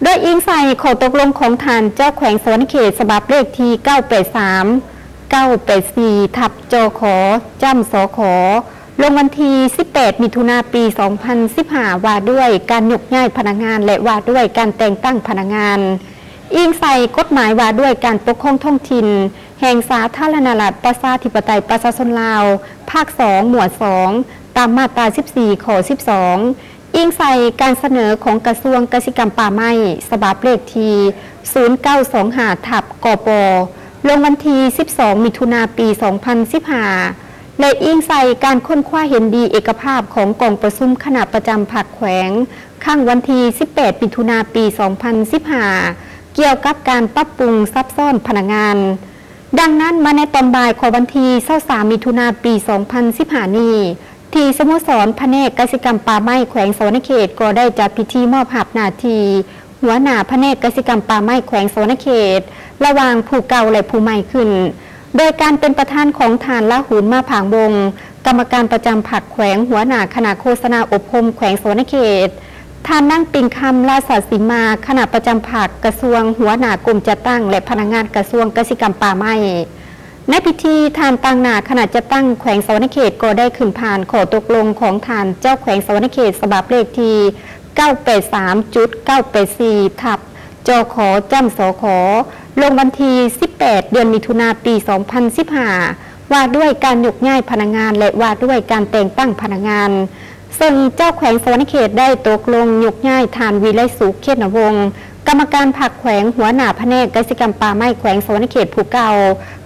ໂດຍອີງໃສ່ຂໍ້ຕົກລົງຂອງທ່ານເຈົ້າແຂວງສະຫວັນນະເຂດ ສະບັບເລກທີ ເກົ້າແປດສາມ ເກົ້າແປດສີ່ ທັບ ຈຂ ຈ້ຳ ສຂ ລົງວັນທີສິບແປດ ມິຖຸນາ ປີສອງພັນສິບຫ້າ ວ່າດ້ວຍການຍົກຍ້າຍພະນັກງານ ແລະ ວ່າດ້ວຍການແຕ່ງຕັ້ງພະນັກງານ, ອີງໃສ່ກົດໝາຍວ່າດ້ວຍການປົກຄອງທ້ອງຖິ່ນແຫ່ງສາທາລະນະລັດ ປະຊາທິປະໄຕ ປະຊາຊົນລາວ ພາກສອງ ໝວດສອງ ຕາມມາດຕາສິບສີ່ ຂໍ້ສິບສອງ, ອີງໃສ່ການສະເໜີຂອງກະຊວງກະສິກຳປ່າໄມ້ ສະບັບເລກທີ ສູນເກົ້າສອງຫ້າ ທັບ ກປ ລົງວັນທີສິບສອງ ມິຖຸນາ ປີສອງພັນສິບຫ້າ ແລະ ອີງໃສ່ການຄົ້ນຄວ້າເຫັນດີເອກະພາບຂອງກອງປະຊຸມຄະນະປະຈຳພັກແຂວງ ຄັ້ງວັນທີສິບແປດ ມິຖຸນາ ປີສອງພັນສິບຫ້າ ກ່ຽວກັບການປັບປຸງສັບຊ້ອນພະນັກງານ. ດັ່ງນັ້ນ, ມາໃນຕອນບ່າຍຂອງວັນທີຊາວສາມ ມິຖຸນາ ປີສອງພັນສິບຫ້ານີ້, ທີ່ສະໂມສອນພະແນກກະສິກຳປ່າໄມ້ແຂວງສະຫວັນນະເຂດ ກໍໄດ້ຈັດພິທີມອບຮັບໜ້າທີ່ຫົວໜ້າພະແນກກະສິກຳປ່າໄມ້ແຂວງສະຫວັນນະເຂດ ລະຫວ່າງຜູ້ເກົ່າ ແລະ ຜູ້ໃໝ່ຂຶ້ນ ໂດຍການເປັນປະທານຂອງທ່ານ ລາຫູນ ມາຜາງວົງ ກຳມະການປະຈຳພັກແຂວງ, ຫົວໜ້າຄະນະໂຄສະນາອົບຮົມແຂວງສະຫວັນນະເຂດ, ທ່ານ ນາງ ປິງຄຳ ລາຊະສີມາ ຄະນະປະຈຳພັກກະຊວງ, ຫົວໜ້າກົມຈັດຕັ້ງ ແລະ ພະນັກງານກະຊວງກະສິກຳປ່າໄມ້. ໃນພິທີ, ທ່ານຕາງໜ້າຄະນະຈັດຕັ້ງແຂວງສະຫວັນນະເຂດ ກໍໄດ້ຂຶ້ນຜ່ານຂໍ້ຕົກລົງຂອງທ່ານເຈົ້າແຂວງສະຫວັນນະເຂດ ສະບັບເລກທີ ເກົ້າແປດສາມຈຸດເກົ້າແປດສີ່ ທັບ ຈຂ ຈ້ຳ ສຂ ລົງວັນທີສິບແປດ ເດືອນມິຖຸນາ ປີສອງພັນສິບຫ້າ ວ່າດ້ວຍການຍົກຍ້າຍພະນັກງານ ແລະ ວ່າດ້ວຍການແຕ່ງຕັ້ງພະນັກງານ, ເຊິ່ງເຈົ້າແຂວງສະຫວັນນະເຂດໄດ້ຕົກລົງຍົກຍ້າຍທ່ານ ວິໄລສຸກ ເຂດນະວົງ ກຳມະການພັກແຂວງ, ຫົວໜ້າພະແນກກະສິກຳປ່າໄມ້ແຂວງສະຫວັນນະເຂດຜູ້ເກົ່າ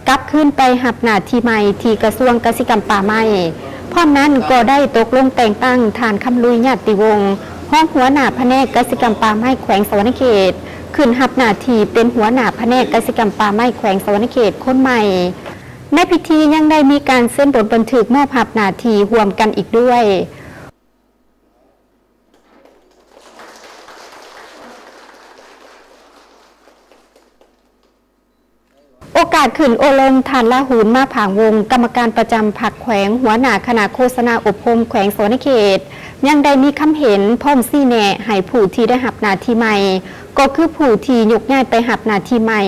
ກັບຄືນໄປຮັບໜ້າທີ່ໃໝ່ທີ່ກະຊວງກະສິກຳປ່າໄມ້. ພ້ອມນັ້ນກໍໄດ້ຕົກລົງແຕ່ງຕັ້ງທ່ານ ຄຳລຸຍ ຍາດຕິວົງ ຮອງຫົວໜ້າພະແນກກະສິກຳປ່າໄມ້ແຂວງສະຫວັນນະເຂດ ຂຶ້ນຮັບໜ້າທີ່ເປັນຫົວໜ້າພະແນກກະສິກຳປ່າໄມ້ແຂວງສະຫວັນນະເຂດຄົນໃໝ່. ໃນພິທີຍັງໄດ້ມີການເຊັນບົດບັນທຶກມອບຮັບໜ້າທີ່ຮ່ວມກັນອີກດ້ວຍ. ໂອກາດຂຶ້ນໂອ້ລົມ, ທ່ານ ລາຫູນ ມາຜາງວົງ ກຳມະການປະຈຳພັກແຂວງ, ຫົວໜ້າຄະນະໂຄສະນາອົບຮົມແຂວງສະຫວັນນະເຂດ ຍັງໄດ້ມີຄຳເຫັນພ້ອມຊີ້ແນະໃຫ້ຜູ້ທີ່ໄດ້ຮັບໜ້າທີ່ໃໝ່ ກໍຄືຜູ້ທີ່ຍົກຍ້າຍໄປຮັບໜ້າທີ່ໃໝ່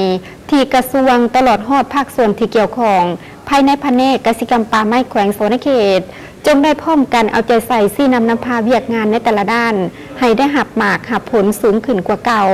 ທີ່ກະຊວງ ຕະຫຼອດຮອດພາກສ່ວນທີ່ກ່ຽວຂ້ອງ ພາຍໃນພະແນກກະສິກຳປ່າໄມ້ແຂວງສະຫວັນນະເຂດ ຈົ່ງໄດ້ພ້ອມກັນເອົາໃຈໃສ່ຊີ້ນຳນຳພາວຽກງານໃນແຕ່ລະດ້ານ ໃຫ້ໄດ້ຮັບໝາກຮັບຜົນສູງຂຶ້ນກວ່າເກົ່າ.